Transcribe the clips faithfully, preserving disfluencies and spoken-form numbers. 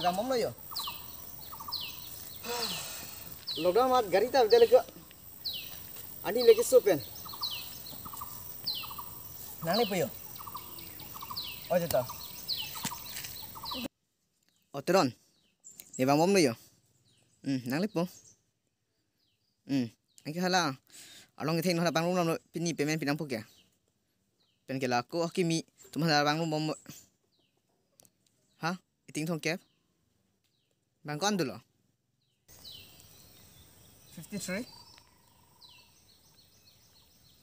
Amom lo yo. Lockdown mat gari ta bidal ko. Ani lagi sopen. Nang le puyo. Oh, jeta. Oteron. Ne bang bom lo yo. Hmm, nang le po. Hmm. Anke hala. Along itheng hala bang rum lo pini payment pinang po ke. Pen ke la ko kimi tum hala bang rum bom. Ha? Iting thong kep. Bang ko an dolo. Fifty-three.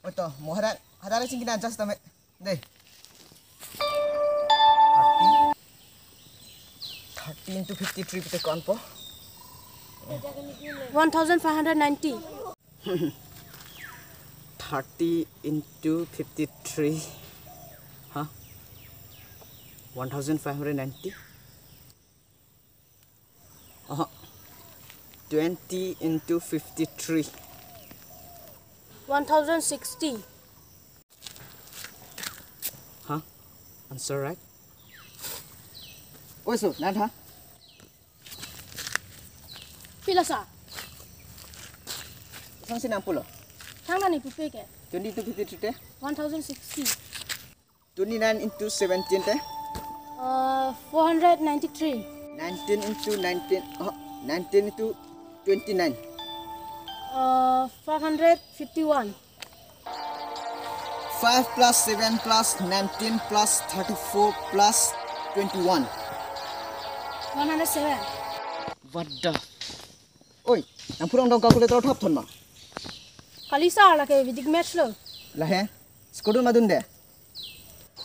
Oto, mo hada, hada le singkina adjust tame. De. Thirty. Thirty into fifty-three pute ko-an po? One thousand five hundred ninety. Thirty into fifty-three. Huh? One thousand five hundred ninety? Uh-huh. Twenty into fifty-three. One thousand sixty. Huh? Answer right? Oi, so, nat ha? Pila sa? Sang si nang pulo. Sang na ni pupe ke? Twenty into fifty-three te? One thousand sixty. Twenty-nine into seventeen te? Uh, four hundred ninety-three. Nineteen into nineteen, oh, nineteen into twenty-nine. Uh, five hundred fifty-one. Five plus seven plus nineteen plus thirty-four plus twenty-one. One hundred seven. What the? Oi, nang purang dong calculator thap thon ma? Kali sir, lake Vedic maths lo. Lahe? School dun ma dunde?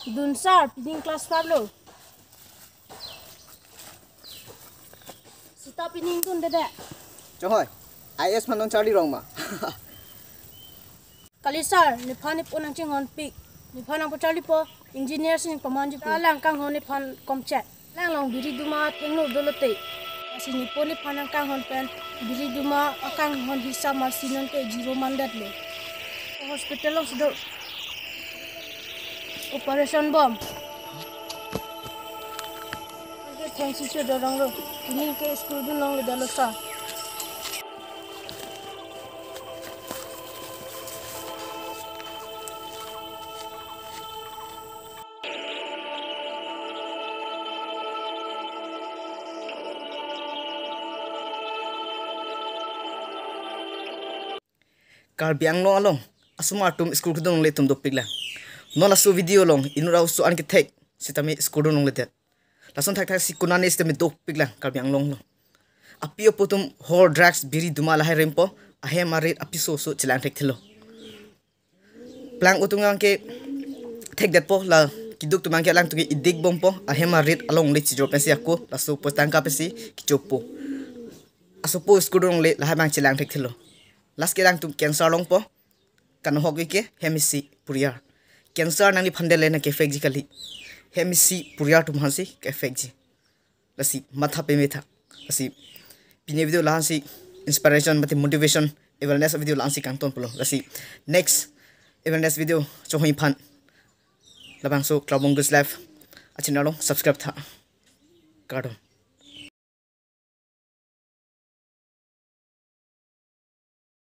Dun sir, pining class five lo. Sita pining dunde de. Chohoi, I A S phan non charli rong ma? Kali sir, nephan nepo nangchinghon pik. Nephan nangpo charli po, engineer si nangpamanji po. Alang kanghon nephan komchet. Lang long biri duma ingno dolote. Lasi nepo nephan nangkanghon pen biri duma akanghon hisap masi non ke zero mandet le. Hospital along si do. Operation bom. Anke thanks isi dorong lo. Pining ke school dun longle dolo sir. Karbi Anglong along asomar atum school kedun longle atum dopik lang. Non laso video along inut ra oso an kethek sitame school dun longledet. Lason thakthak si konane sitame dopik lang Karbi Anglong along. Api apo atum hor drugs biri duma lahai rempo, ahem arit apiso so chelang thekthelo. Plang atum abang ke thekdetpo, la keduk atum abang ke alangtum ke idik bompo, ahem arit alongle chijor pensi ako, laso po tangka pensi kechopo. Asopo school dun longle lahai abang chelang thekthelo. Last ke alangtum cancer longpo. Kanohok ke hem isi puriar. Cancer nangliphan det le nang ke-effect ji kali. Hem isi puriar atum aphansi ke-effect ji. Lasi matha peme tha. Lasi pini video la-ansi inspiration mate motivation awareness video la-ansi kangton pulo. Lasi next awareness video chonghoi aphan labangso Klabong Goes Life a channel along subscribe tha. Kardom.